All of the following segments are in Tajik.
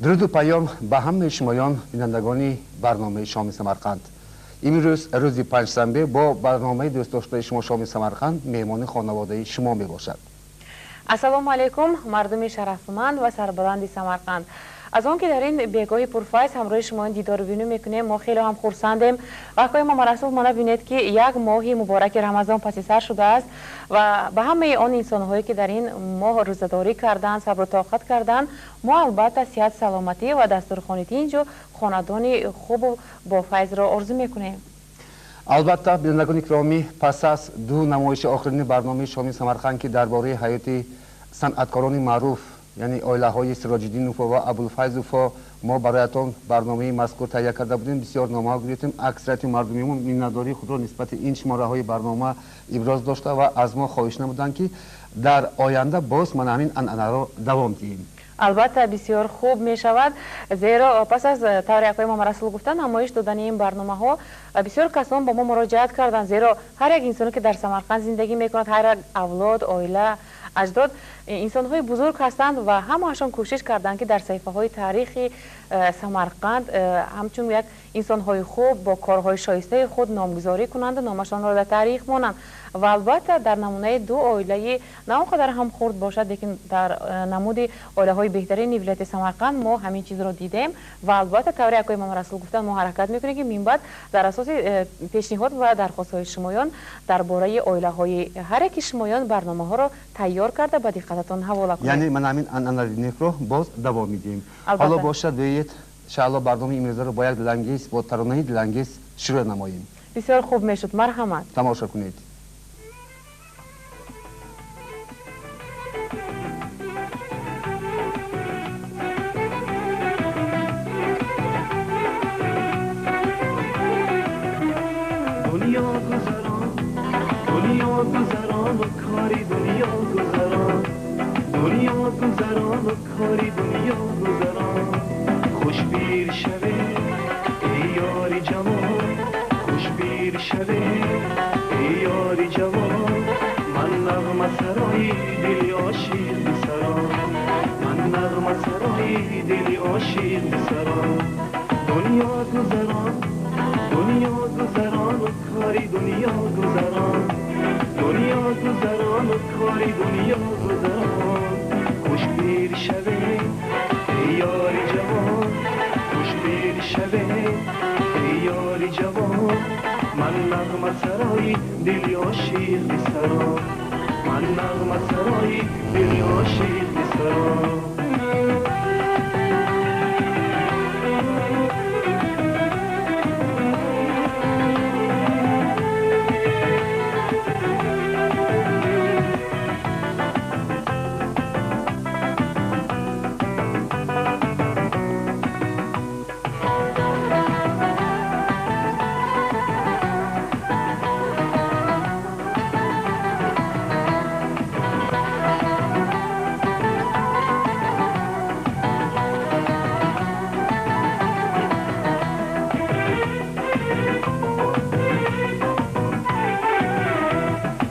Дуруду паём ба ҳамаи шумоён, бинандагони барномаи Шоми Самарқанд. Имрӯз рӯзи панҷшанбе бо барномаи дӯстдоштаи шумо Шоми Самарқанд меҳмони хонаводаи шумо мебошад. Ассалому алайкум, мардуми шарафманд ва сарбаланди Самарқанд. Аз он ки дар ин бегоҳи пурфайз ҳамроҳи шумо дидорубинӣ мекунем, мо хеле ҳам хурсандем. Вақтҳои Мамарасул, мана бинед, ки як моҳи мубораки Рамазон паси сар шудааст ва ба ҳамаи он инсонҳое, ки дар ин моҳ рӯзадорӣ карданд, сабру тоқат карданд, мо албатта сиҳат, саломатӣ ва дастурхони тинҷу хонадони хубу бофайзро орзу мекунем. Албатта, бинандагони киромӣ, пас аз ду намоиши охирини барномаи Шоми Самарқанд, ки дар бораи ҳаёти санъаткорони маъруф, яъне оилаҳои Сироҷиддинов ва Абулфайзовҳо мо бароятон барномаи мазкур таҳия карда будем, бисёр номаҳо гирифтем. Аксарияти мардумимон миннатдории худро нисбати ин шумораҳои барнома иброз дошта ва аз мо хоҳиш намуданд, ки дар оянда боз мана ҳамин анъанаро давом диҳем. Албатта, бисёр хуб мешавад, зеро пас аз тавре акои Мамарасул гуфтанд, намоиш додани ин барномаҳо бисёр касон ба мо муроҷиат карданд, зеро ҳар як инсоне, ки дар Самарқанд зиндагӣ мекунад, ҳар як авлод, оила, аҷдод инсонҳои бузург ҳастанд ва ҳамаашон кӯшиш карданд, ки дар саҳифаҳои таърихи Самарқанд ҳамчун як инсонҳои хуб бо корҳои шоистаи худ номгузорӣ кунанду номашонро дар таърих монанд. Ва албатта, дар намунаи ду оилаи на он қадар ҳам хурд бошад, лекин дар намуди оилаҳои беҳтарини вилояти Самарқанд мо ҳамин чизро дидем. Ва албатта, тавре акои Мамарасул гуфтанд, мо ҳаракат мекунем, ки минбаъд дар асоси пешниҳод ва дархостҳои шумоён дар бораи оилаҳои ҳар яки шумоён барномаҳоро тайёр карда ба диққататон ҳавола кунем. Яъне ман ҳамин анъанаи некро боз давом медиҳем. Ҳоло бошад, биёед, иншаалло, барномаи имрӯзаро бо як дилангез, бо таронаи дилангез шурӯъ намоем. Бисёр хуб мешуд, марҳамат. Тамошо кунед. Дунё гузарон, дунё гузарон, кори дунё гузарон, дунё гузарон, кори дунё гузарон. Хуш пир шаве, эй ёри ҷавон, хуш пир шаве, эй ёри ҷавон. Ман нағма сарои дили ошиқ бисарон, ман нағма сарои дили ошиқ бисарон. Дунё гузарон, дунё гузарон, кори дунё гузарон, дунё гузарон, кори дунё гузарон. Хуш пир шаве, эй ёри ҷавон, хуш пир шаве, эй ёри ҷавон. Ман нағма сарои дили ошиқ бисарон, ман нағма сарои дили ошиқ бисарон.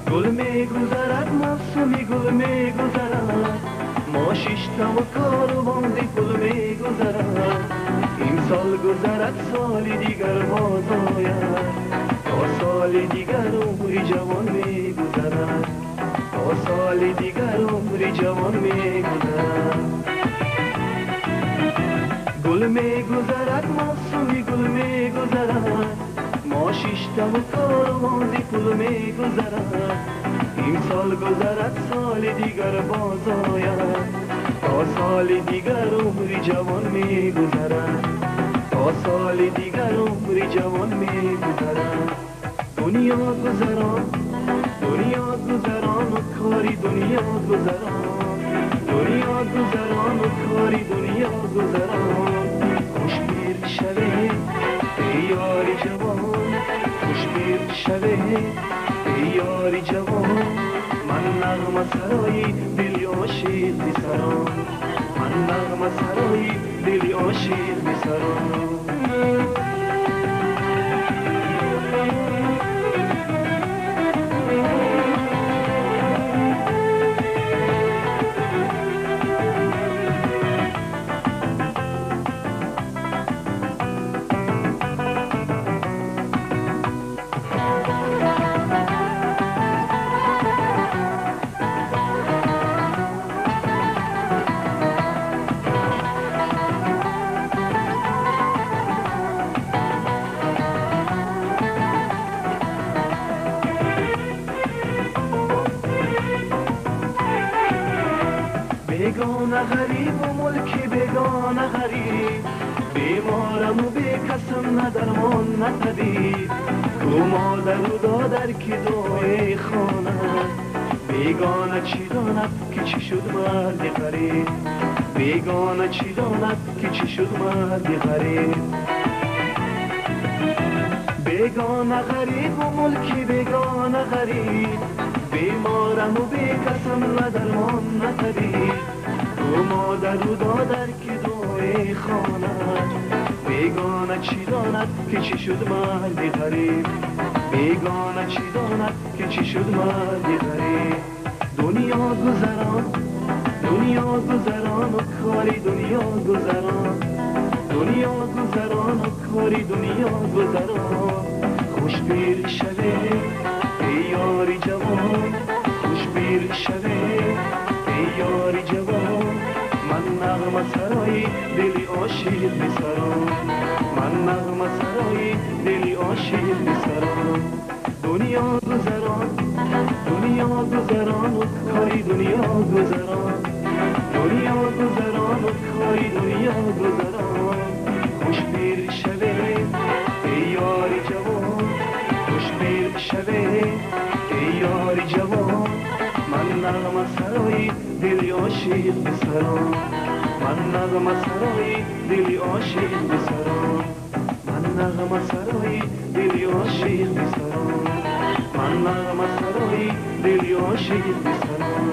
Гул мегузарад, мавсуми гул мегузарад, мо шиштаву корвони пул мегузарад. Имсол гузарад, соли дигар боз ояд, то соли дигар умри ҷавон мегузарад, то соли дигар умри ҷавон мегузарад. Гул мегузарад, мавсуми гул мегузарад, мо шиштаву корвони пул мегузарад. Имсол гузарад, соли дигар боз ояд, то соли дигар умри ҷавон мегузарад, то соли дигар умри ҷавон мегузарад. Дунё гузарон, дунё гузарон, кори дунё гузарон, дунё гузарон, кори дунё гузарон. Хуш пир шаве, эй ёри ҷавон, хуш пир шаве, эй ёри ҷавон. Ман нағма сарои дили ошиқ бисарон, ман нағма сарои дили ошиқ бисарон. Бегона ғарибу мулки бегона ғариб, бемораму бекасам, на дармон, на табиб. Ку модару додар, ки дуои хонад? Бегона чӣ донад, ки чӣ шуд марди ғариб? Бегона чӣ донад, ки чӣ шуд марди ғариб? Бегона ғарибу мулки бегона ғариб, бемораму бекасам, на дармон, на табиб. Ку модару додар, ки дуои хонад? Бегона чӣ донад, ки чӣ шуд марди ғариб? Бегона чӣ донад, ки чӣ шуд марди ғариб? Дунё гузарон, дунё гузарону кори дунё гузарон, дунё гузарону кори дунё гузарон. Хуш пир шаве, эй ёри ҷавон, хуш пир шаве, эй ёри ҷавон. Ман нағма сарои дили ошиқ бисаром, ман нағма сарои дили ошиқ бисаром. Дунё гузарон, дунё гузарону кори дунё гузарон, дунё гузарону кори дунё гузарон. Хуш пир шаве, эй ёри ҷавон, хуш пир шаве, эй ёри ҷавон. Ман нағма сарои дили ошиқ бисаром, ман нағма сарои дили ошиқ бисаром, ман нағма сарои дили ошиқ бисаром, ман нағма сарои дили ошиқ бисаром,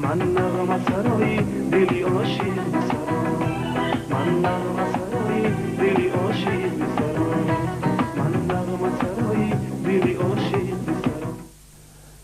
ман нағма сарои дили ошиқ бисаром, ман нағма сарои дили ошиқ бисаром, ман нағма сарои дили ошиқ бисаром.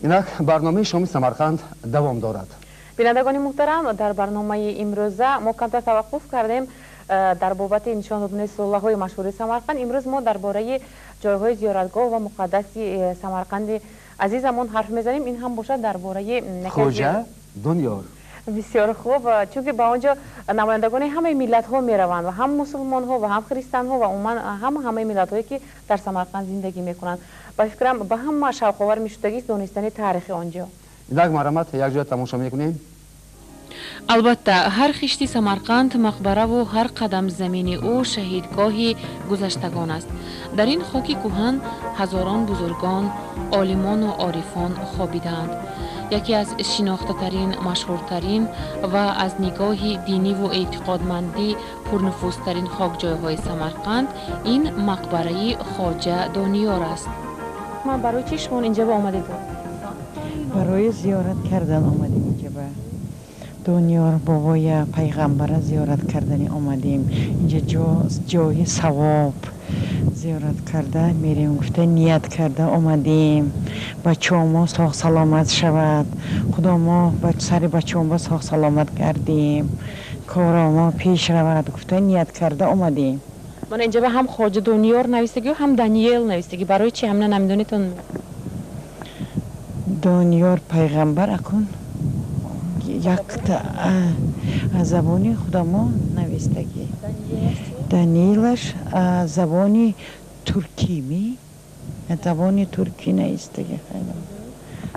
Инак барномаи шоми Самарқанд давом дорад. Бинандагони муҳтарам, дар барномаи имрӯза мо камтар таваққуф кардем дар бобати нишон додани сулолаҳои машҳури Самарқанд. Имрӯз мо дар бораи ҷойҳои зиёратгоҳ ва муқаддаси Самарқанди азизамон ҳарф мезанем. Ин ҳам бошад дар бораи Хоҷа Дониёр. Бисёр хуб, чунки ба он ҷо намояндагони ҳамаи миллатҳо мераванд, ва ҳам мусулмонҳо, ва ҳам христианҳо, ва умуман ҳамаи миллатҳое, ки дар Самарқанд зиндагӣ мекунанд. Ба фикрам, ба ҳама шавқовар мешудагист донистани таърихи он ҷо. Инак, марҳамат, якҷоя тамошо мекунем. Албатта, ҳар хишти Самарқанд мақбараву ҳар қадам замини ӯ шаҳидгоҳи гузаштагон аст. Дар ин хоки кӯҳан ҳазорон бузургон, олимону орифон хобидаанд. Яке аз шинохтатарин, машҳуртарин ва аз нигоҳи диниву эътиқодмандӣ пурнуфузтарин хокҷойҳои Самарқанд ин мақбараи Хоҷа Дониёр аст. Ман барои чӣ шумо инҷа ба омадед? Барои зиёрат кардан омадем инҷа, ба Дониёр бобоя, пайғамбара зиёрат кардани омадем. Инҷа ҷои савоб, зиёрат карда мерем гуфта, ният карда омадем. Бачаҳомо соғ саломат шавад, худо мо сари бачаҳомо соғ саломат гардем, коромо пеш равад гуфта, ният карда омадем. Мана инҷа ба ҳам Хоҷа Дониёр навистагӣ, ҳам Даниел навистагӣ. Барои чи ҳамина намедонитон? Дониёр пайғамбар акун якта аз забони худамо навистагӣ. Даниилаш аз забони туркӣ, ми забони туркӣ навистагӣ.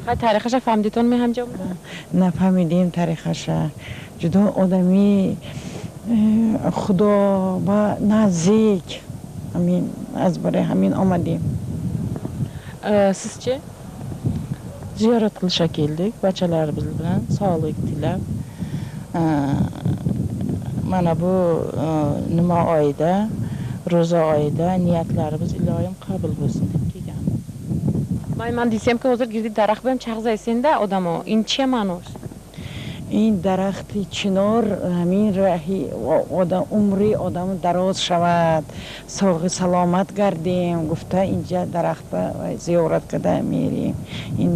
Хай, таърихаша фаҳмидитон меҳамҷо? Нафаҳмидем таърихаша. Ҷудо одами худо ба наздик, ҳамин аз барои ҳамин омадем. Siz chi? Ziyorat qilishga keldik bachalarimiz bilan, sog'lik tilab. Mana bu nima oyida, ro'za oyida niyatlarimiz iloyim qabul bo'lsin deb kelganmiz. Man desam ki, hozir girdi daraxt bilan chaqzaysenda odamo, ин чи маънош? Ин дарахти чинор ҳамин раҳи одам, умри одам дароз шавад, соғи саломат гардем гуфта, инҷа дарахт ба зиёрат карда мерем. Ин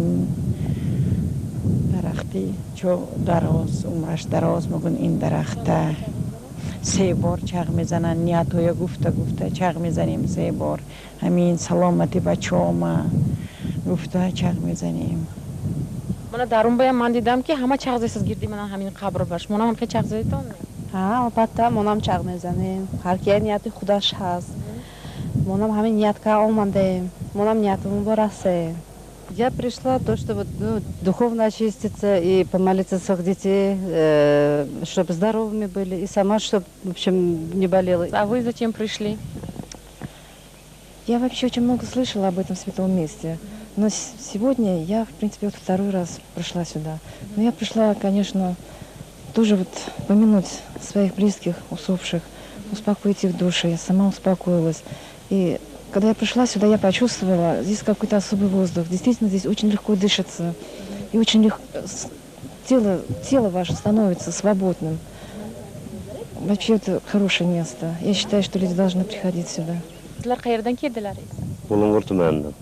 дарахти чо дароз, умраш дароз мегӯн. Ин дарахта се бор чағ мезананд, ниятҳоя гуфта гуфта чағ мезанем се бор. Ҳамин саломати бачаома гуфта чағ мезанем. Мана дар он баям ман дидам, ки ҳама чағ зесаз гирди мана ҳамин қабр ба. Шумо ҳам хел чағ зедитон? Ҳа, албатта, монам чағ мезанем. Ҳар ки нияти худаш ҳаст. Монам ҳамин ният ка омадаем. Монам ниятамон бо расем. Я пришла то, чтобы, ну, духовно очиститься и помолиться за своих детей, чтобы здоровыми были, и сама, чтобы, в общем, не болела. А вы зачем пришли? Я вообще очень много слышала об этом святом месте. Но сегодня я, в принципе, вот второй раз пришла сюда. Но я пришла, конечно, тоже вот помянуть своих близких, усопших, успокоить их души. Я сама успокоилась. И когда я пришла сюда, я почувствовала, здесь какой-то особый воздух. Действительно, здесь очень легко дышится. И очень легко тело ваше становится свободным. Вообще, это хорошее место. Я считаю, что люди должны приходить сюда. Sizlar qayerdan keldilaringiz? Bulung'ur tumanidan.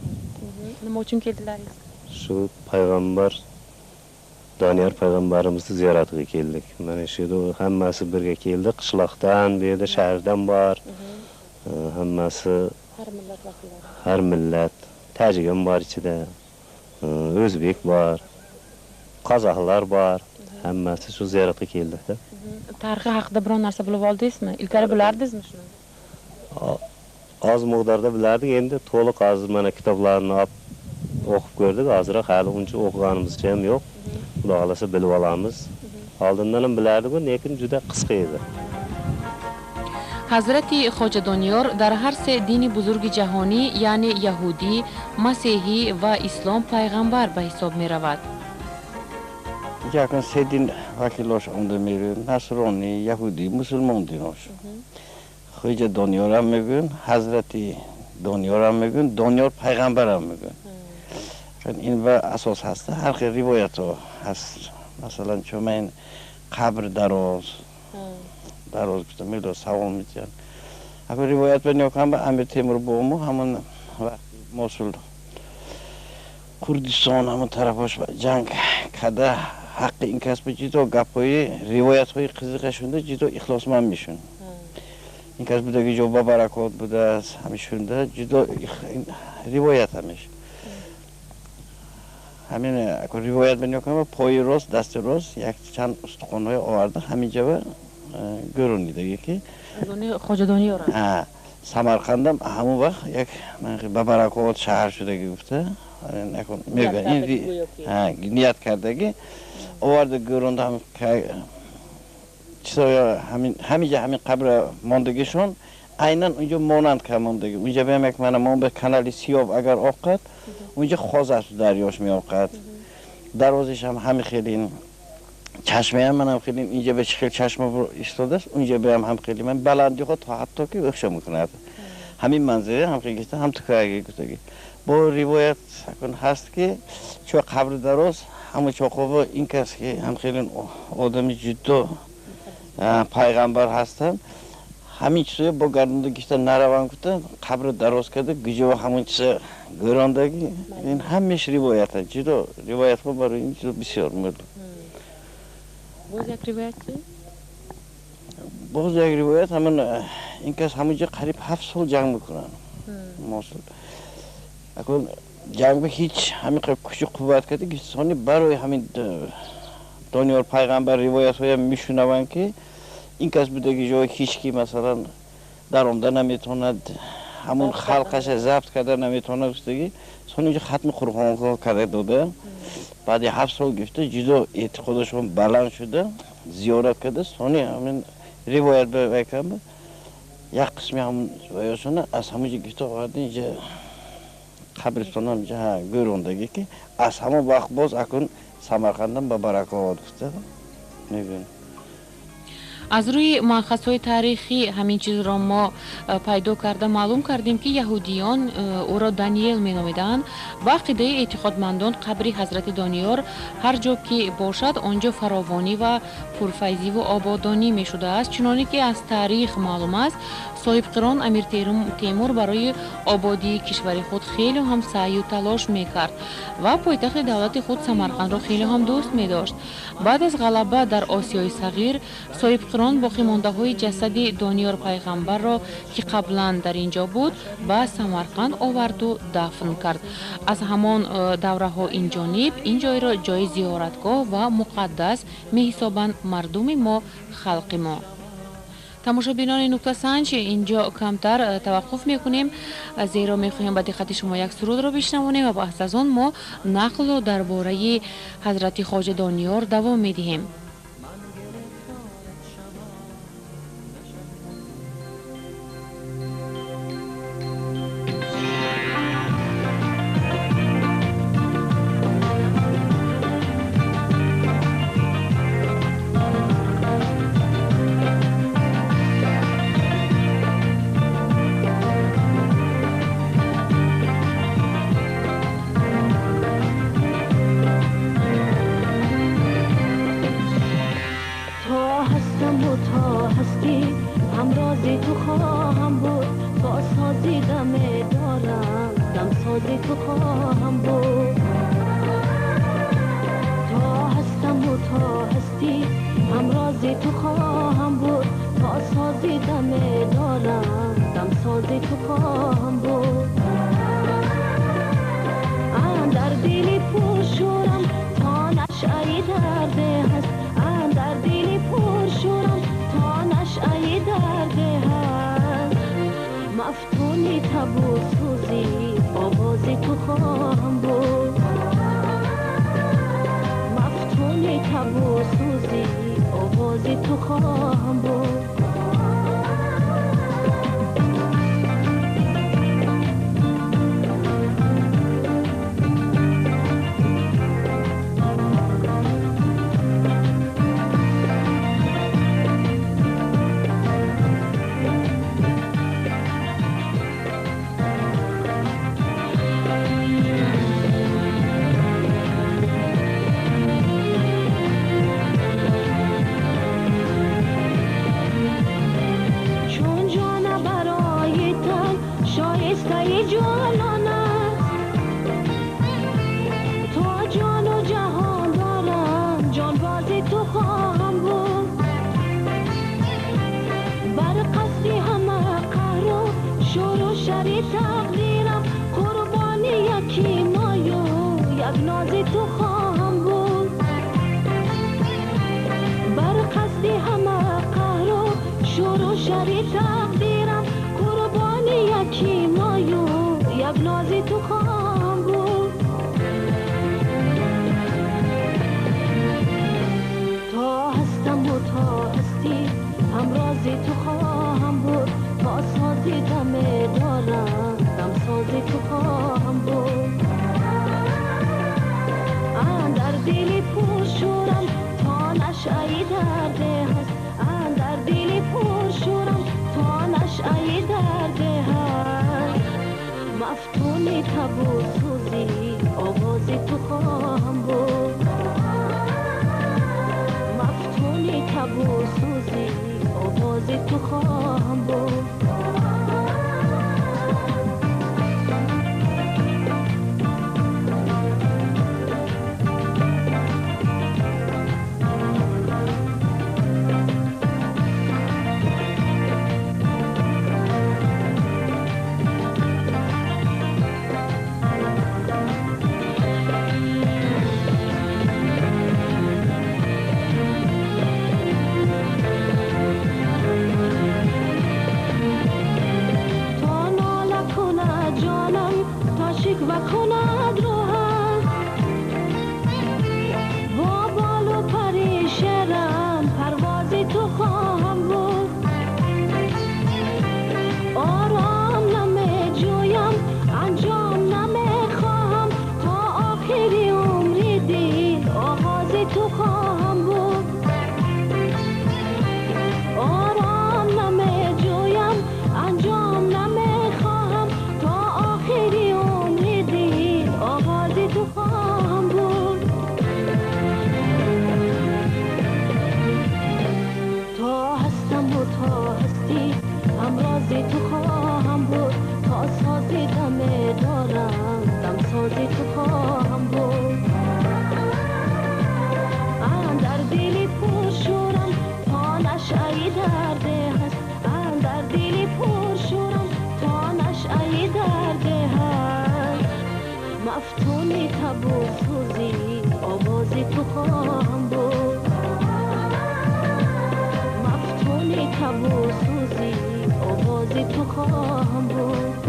Nima uchun keldilaringiz? Shu payg'ambar Doniyor payg'ambarimizni ziyoratiga keldik. Mana shu yerda hammasi birga keldi. Qishloqdan, bu yerda shahardan bor. Hammasi Har millat vakillari. Har millat. Tojik ham bor ichida. O'zbek bor. Qozoqlar bor. Hammasi shu ziyoratga keldikda. Tarixi haqida biron narsa bilib oldingizmi? Ilgari bilardingizmi shuni? Oz miqdorda bilardik, endi to'liq hozir mana kitoblarni olib o'qib ko'rdik. Ozroq hali uncha o'qiganimizcha ham yo'q. Xudo xohlasa bilib olamiz. Oldindan ham bilardik, lekin juda qisqa edi. Ҳазрати Хоҷа Дониёр дар ҳар се дини бузурги ҷаҳонӣ, яъне яҳудӣ, масеҳӣ ва ислом пайғамбар ба ҳисоб меравад. Якун се дин вакилош омда мерӯянд: насронӣ, яҳудӣ, мусулмон динош. Хоҷа Дониёрам мегӯянд, ҳазрати Дониёрам мегӯянд, Дониёр пайғамбарам мегӯянд. Ин ба асос ҳаст, ҳар хел ривоятҳо ҳаст. Масалан, чун ин қабр дароз дароз гуфта мегӯяд, савол медиҳанд. Агар ривоят ба нигоҳ кунам, ба Амир Темур бомо ҳамон вақти Мосул, Курдистон, ҳамон тарафош ҷанг карда, ҳаққи ин кас ба ҷидо гапҳои ривоятҳои қизиқа шунда, ҷидо ихлосманд мешунд. Ин кас будаги ҷо ба баракот будааст, ҳамин шунда ҷидо ривоят ҳамеш. Ҳамин ривоят ба нигоҳ кунам, пои рост, дасти рост як чанд устухонҳое оварда, ҳамин ҷоба гӯронидаги ки Хоҷа Дониёр. Самарқандам ҳамон вақт як ба баракот шаҳр шудаги гуфта мегӯянд, ният кардаги оварда гӯронда, ҳаминҷа ҳамин қабра мондагишон айнан унҷо монанд ка мондагӣ. Унҷа биям як мана мон ба канали Сиёб агар оқад, унҷа хоз аст, дарёш меоқад, дарвозиш ҳам ҳами хелин, чашмаям манам хелин. Инҷа ба чӣ хел чашма истодааст, унҷа биям ҳам хеле ман баландиҳо то ҳатто ки ӯхша мекунад. Ҳамин манзара ҳам хел гишта, ҳам тукаги гуфтаги. Бо ривоят ҳаст, ки чо қабри дароз ҳамон чоқоба ин кас ки ҳам хелин одами ҷудо пайғамбар ҳастанд, ҳамин чизоя бо гардунда гишта нараванд гуфта, қабри дароз карда, гуҷо ҳамон чиза гӯрондаги. Ин ҳамеш ривоят аст, ҷудо ривоятҳо барои ин чизо бисёр. Боз як ривоят чи? Боз як ривоят, ҳамон ин кас ҳамонҷо қариб 7 сол ҷанг мекунанд Мосул. Акун ҷанг ба ҳеҷ ҳамин кучу қувват карда гистони барои ҳамин Дониёр пайғамбар ривоятҳоям мешунаванд, ки ин кас будаги ҷой ҳеҷ ки масалан даромда наметавонад, ҳамон халқаша забт карда наметавонад гуфтаги. Сони инҷо хатми Қуръонҳо карда дода, баъди 7 сол гирифта, ҷудо эътиқодашон баланд шуда, зиёрат карда. Сони ҳамин ривоят ба як қисми ҳамон ваёшона аз ҳамон ҷо гирифта оварда, инҷа қабристон ҳамҷа гӯрондагӣ, ки аз ҳамон вақт боз акун Самарқандам ба баракот гуфта мегӯянд. Аз рӯи манхазҳои таърихӣ ҳамин чизро мо пайдо карда маълум кардем, ки яҳудиён ӯро Даниел меномиданд. Ба ақидаи эътиқодмандон, қабри ҳазрати Дониёр ҳар ҷо ки бошад, он ҷо фаровонӣ ва пурфайзиву ободонӣ мешудааст. Чуноне ки аз таърих маълум аст, соҳибқирон Амир Темур барои ободии кишвари худ хеле ҳам саъю талош мекард ва пойтахти давлати худ Самарқандро хеле ҳам дӯст медошт. Баъд аз ғалаба дар Осиёи Сағир соҳибқирон боқимондаҳои ҷасади Дониёр пайғамбарро, ки қаблан дар ин ҷо буд, ба Самарқанд оварду дафн кард. Аз ҳамон давраҳо ин ҷониб ин ҷойро ҷои зиёратгоҳ ва муқаддас меҳисобанд мардуми мо, халқи мо. Тамошобинони нуктасанҷ, инҷо камтар таваққуф мекунем, зеро мехоҳем ба диққати шумо як сурудро бишнавонем ва пас аз он мо нақлро дар бораи ҳазрати Хоҷа Дониёр давом медиҳем. Мафтуни табу ناز تو خواهم بود،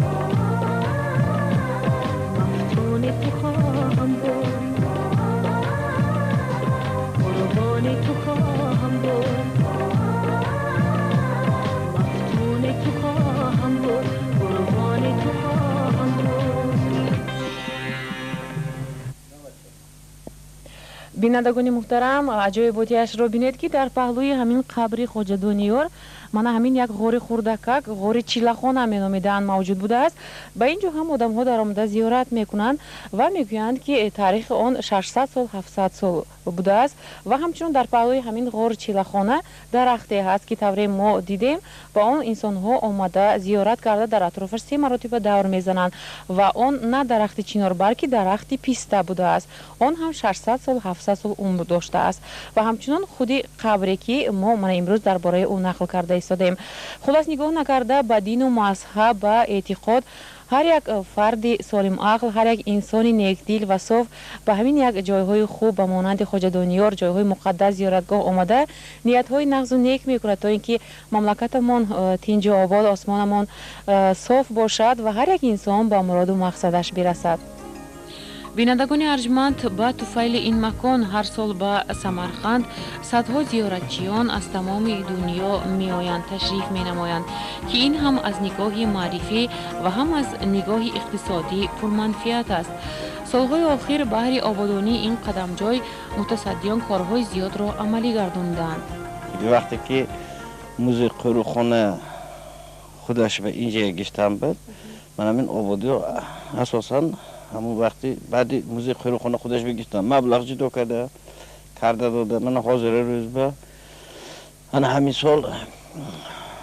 مفتون تو خواهم بود، قربان تو خواهم بود، مفتون تو خواهم بود، قربان تو خواهم بود. Бинандагони муҳтарам, аҷоиботиашро бинед, ки дар паҳлӯи ҳамин қабри Хоҷа Дониёр мана ҳамин як ғори хурдакак, ғори Чилахона меномидаанд, мавҷуд будааст. Ба ин ҷо ҳам одамҳо даромада зиёрат мекунанд ва мегӯянд, ки таърихи он 600 сол, 700 сол будааст. Ва ҳамчунин дар паҳлӯи ҳамин ғори Чилахона дарахте ҳаст, ки тавре мо дидем, ба он инсонҳо омада зиёрат карда дар атрофаш се маротиба давр мезананд. Ва он на дарахти чинор, балки дарахти писта будааст. Он ҳам 600 сол, 700 сол умр доштааст. Ва ҳамчунон худи қабре, ки мо мана имрӯз дар бораи ӯ нақл карда истодаем. Хулос, нигоҳ накарда ба дину мазҳаб, ба эътиқод, ҳар як фарди солимақл, ҳар як инсони некдил ва соф ба ҳамин як ҷойҳои хуб, ба монанди Хоҷа Дониёр, ҷойҳои муқаддас, зиёратгоҳ омада ниятҳои нағзу нек мекунад, то ин ки мамлакатамон тинҷу обод, осмонамон соф бошад ва ҳар як инсон ба муроду мақсадаш бирасад. Бинандагони арҷманд, ба туфайли ин макон ҳар сол ба Самарқанд садҳо зиёратчиён аз тамоми дунё меоянд, ташриф менамоянд, ки ин ҳам аз нигоҳи маърифӣ ва ҳам аз нигоҳи иқтисодӣ пурманфиат аст. Солҳои охир баҳри ободонии ин қадамҷой мутасаддиён корҳои зиёдро амалӣ гардонидаанд. Вақте ки музей қӯруқхона худаш ба инҷа гаштан буд, ман ҳамин ободиро асосан ҳамон вақти баъди музей қӯруқхона худаш бигирифтам, маблағ ҷудо карда дода. Мана ҳозира рӯз ба ана ҳамин сол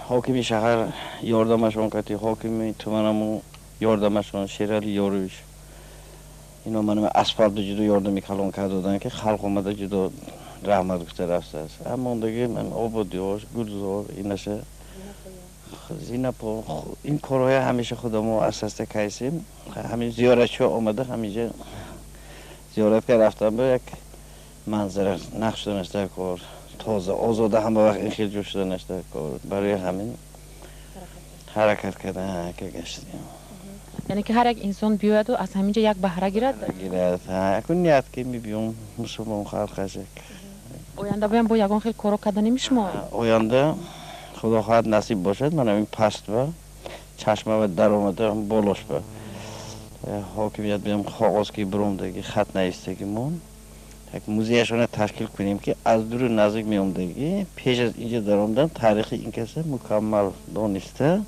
ҳокими шаҳр ёрдамашон кард, ҳокими туманамо ёрдамашон, Шерали Ёрович, ино мана асфалтро ҷудо ёрдами калон карда доданд, ки халқ омада ҷудо раҳмат гуфта рафтааст. Аммо ондаги ман ободиҳош, гулзор, инаша зинапо, ин корҳоя ҳамеша худамо асаста кайсем. Ҳамин зиёратчиҳо омада ҳаминҷа зиёрат кард рафтан, ба як манзара нақш шуданаш дар кор, тоза озода ҳама вақт ин хел ҷо шуданаш дар кор. Барои ҳамин ҳаракат кардан ки гаштем. Яъне ки ҳар як инсон биёяду аз ҳамин ҷо як баҳра гирад? Гирад. Акун ният ки мебиём, мусулмон халқ аст. Оянда боям бо ягон хел коро карданеми шумо? Оянда худо хоҳад насиб бошад, ман ҳамин паст ба чашма ва даромада болош ба ҳокимият биям коғоз ки биромдаги, хат наистаги, мон як музеяшона ташкил кунем, ки аз дуру наздик меомдаги, пеш аз инҷа даромадан таърихи ин каса мукаммал дониста,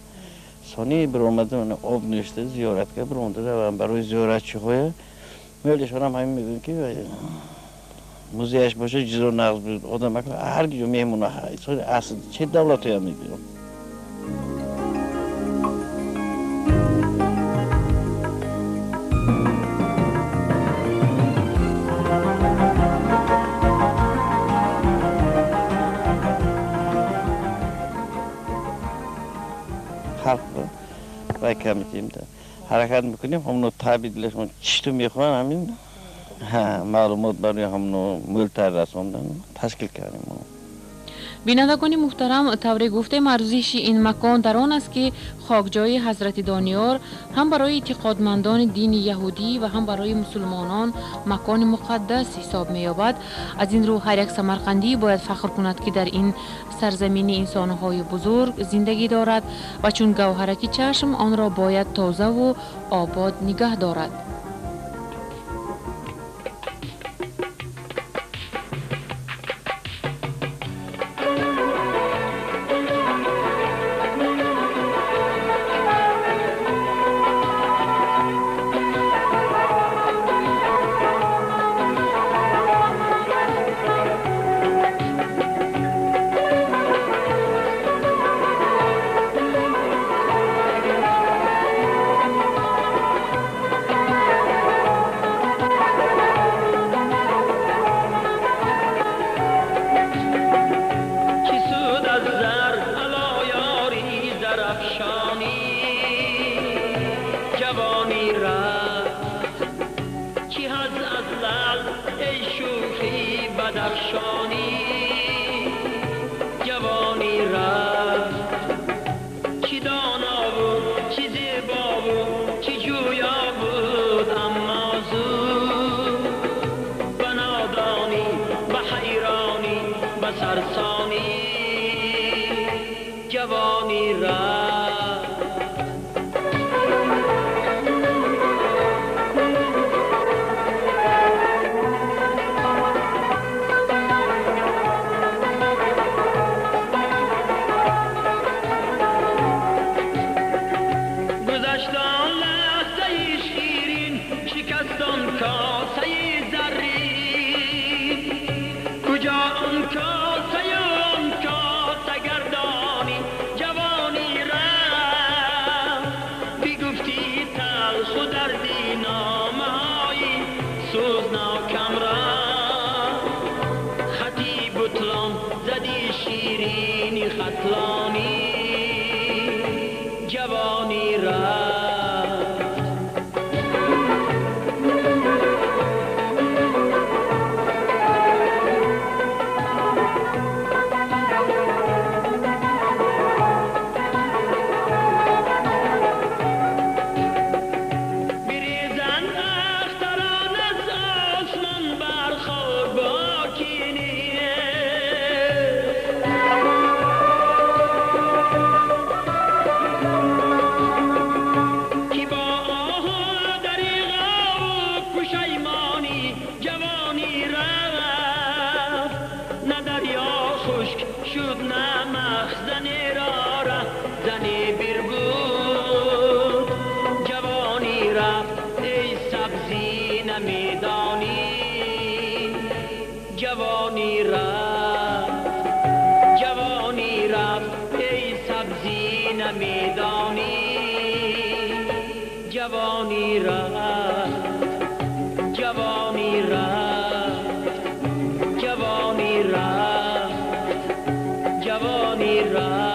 сони биромада об нӯшта, зиёрат кард, биромада равам. Барои зиёратчиҳоя меолишонам ҳамин мегӯем, ки музеяш бошад, ҷизо нағз буд. Одам ҳар ҷо меҳмона аз че давлатҳоям мебиём. Халқ вай кам метиҳем, ҳаракат мекунем, ҳамно таби дилашон чӣ мехоҳанд, ҳамин маълумот барои ҳамно мӯлтар расондан ташкил кардем. Бинандагони муҳтарам, тавре гуфтем, арзиши ин макон дар он аст, ки хокҷои ҳазрати Дониёр ҳам барои эътиқодмандони дини яҳудӣ ва ҳам барои мусулмонон макони муқаддас ҳисоб меёбад. Аз ин рӯ ҳар як самарқандӣ бояд фахр кунад, ки дар ин сарзамини инсонҳои бузург зиндагӣ дорад ва чун гавҳараки чашм онро бояд тозаву обод нигаҳ дорад. بدخشانی جوانی رفت، چی دانم. به سرسانی جوانی رفت. گذشت آن لحظه شیرین، شکست آن کاسه زرین، کجا آن کاسه آن کاسه گردانی جوانی رفت. بگفتی تلخ و دردی نامه‌های سوزناکم را، خطی بطلان زدی شیرین ختلانی جوانی رفت. بریزند اختران از آسمان بر خاک باکی نیست، که با آه دریغ و پشیمانی جوانی رفت. نه دریا خشک شد نه مخزن را ره زنی بر بود، جوانی رفت ای سبزی نمیدانی جوانی رفت، جوانی رفت ای سبزی نمیدانی جوانی رفت، جوانی رفت، جوانی رفت، جوانی رفت.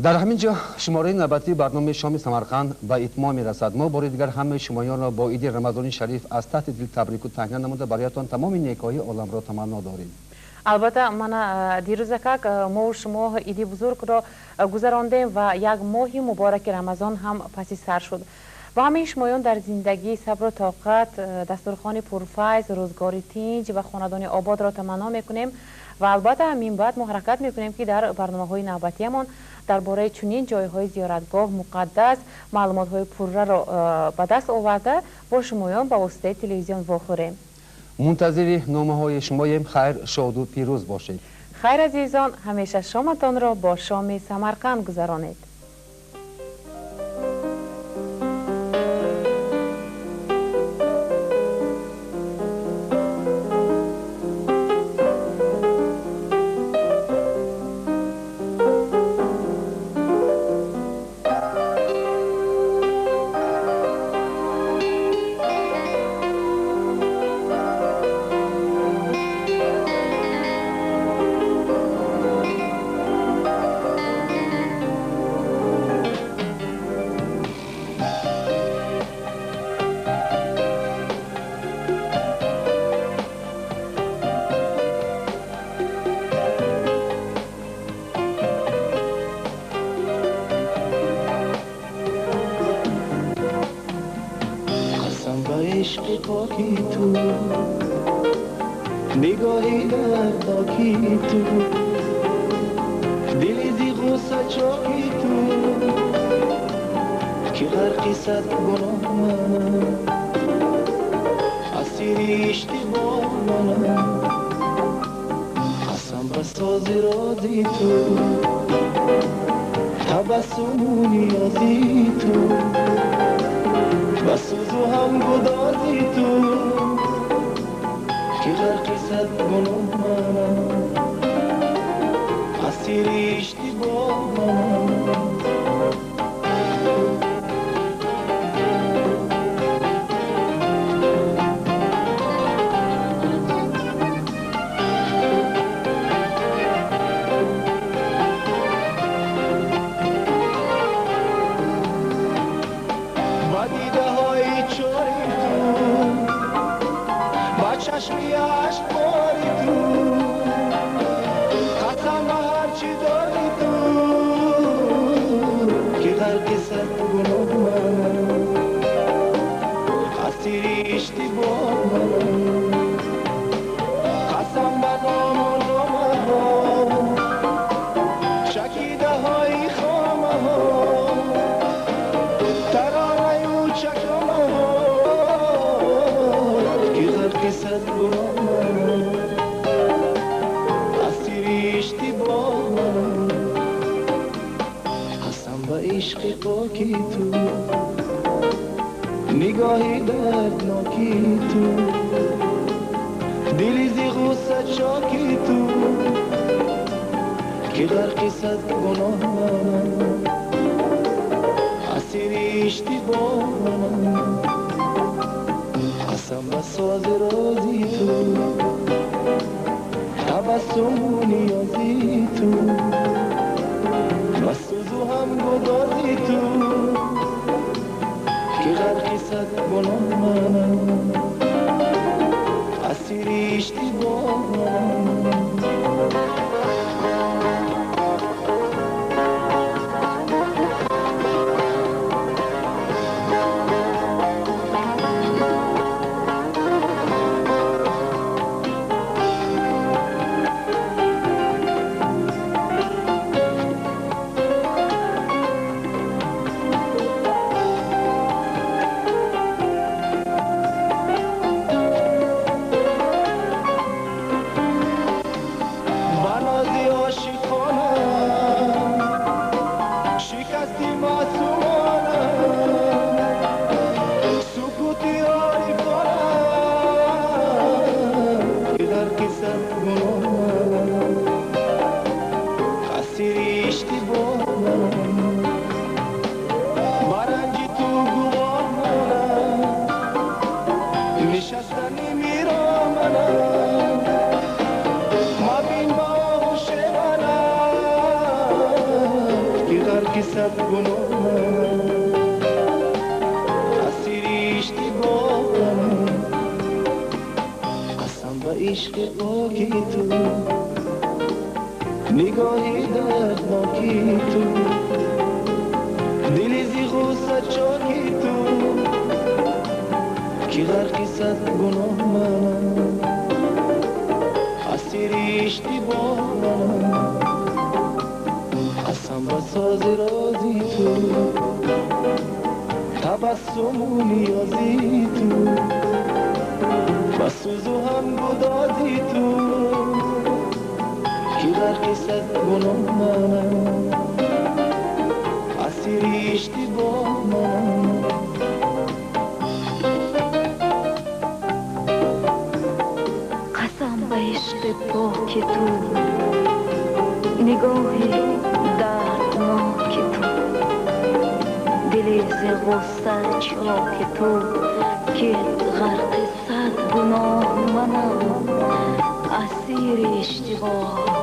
Дар ҳамин ҷо шумораи навбатии барномаи шоми Самарқанд ба итмом мерасад. Мо бори дигар ҳамаи шумоёнро бо иди Рамазони шариф аз таҳти дил табрику таҳния намуда бароятон тамоми некоҳии оламро таманно дорем. Албатта, мана дирӯзакак мо шумо иди бузургро гузарондем ва як моҳи мубораки Рамазон ҳам паси сар шуд. Ба ҳамаи шумоён дар зиндагӣ сабру тоқат, дастурхони пурфайз, рӯзгори тинҷ ва хонадони ободро таманно мекунем ва албатта минбаъд мо ҳаракат мекунем, ки дар барномаҳои навбатиямон дар бораи чунин ҷойҳои зиёратгоҳ муқаддас маълумотҳои пурраро ба даст оварда бо шумоён ба воситаи телевизион вохӯрем. Мунтазири номаҳои шумоем. Хайр, шоду пирӯз бошед. Хайр, азизон, ҳамеша шоматонро бо шоми Самарқанд гузаронед. عشق پاکی تو، نگاهی در خاکی تو، دلی زی غصه چاکی تو، که غرقی صد گناه منم، اسیر اشتباه منم، قسم به ساز رازی تو، تبسم و نیازی تو، بسوز و هم گدازی تو، که غرقی صد گناه منم، اسیر اشتباه منم. چشمی اشکباری تو، غرق صد گناه منم، اسیر اشتباه منم. قسم به نام و نامه ها، چکیده های خامه ها، ترانه و چکامه ها، که غرق صد گناه منم، اسیر اشتباه منم. قسم به عشق پاکی تو، نگاهی دردناکی تو، دلی زی غصه چاکی تو، که غرق صد گناه منم، اسیر اشتباه منم. قسم به ساز رازی تو، تبسم و نیازی تو، و سوز و هم گدازی تو، که غرق صد گناه منم، اسیر اشتباه منم. عشق پاکی تو، نگاهی دردناکی تو، دلی زی غصه چاکی تو، که غرق صد گناه منم، اسیر اشتباه منم. قسم به ساز رازی تو، تبسم و نیازی تو، و سوز و هم گدازی تو، که غرق صد گناه منم، اسیر اشتباه منم. قسم به عشق پاک تو، نگاه دردناک تو، دل ز غصه چاک تو، که غرق صد گناه منم، اسیر اشتباه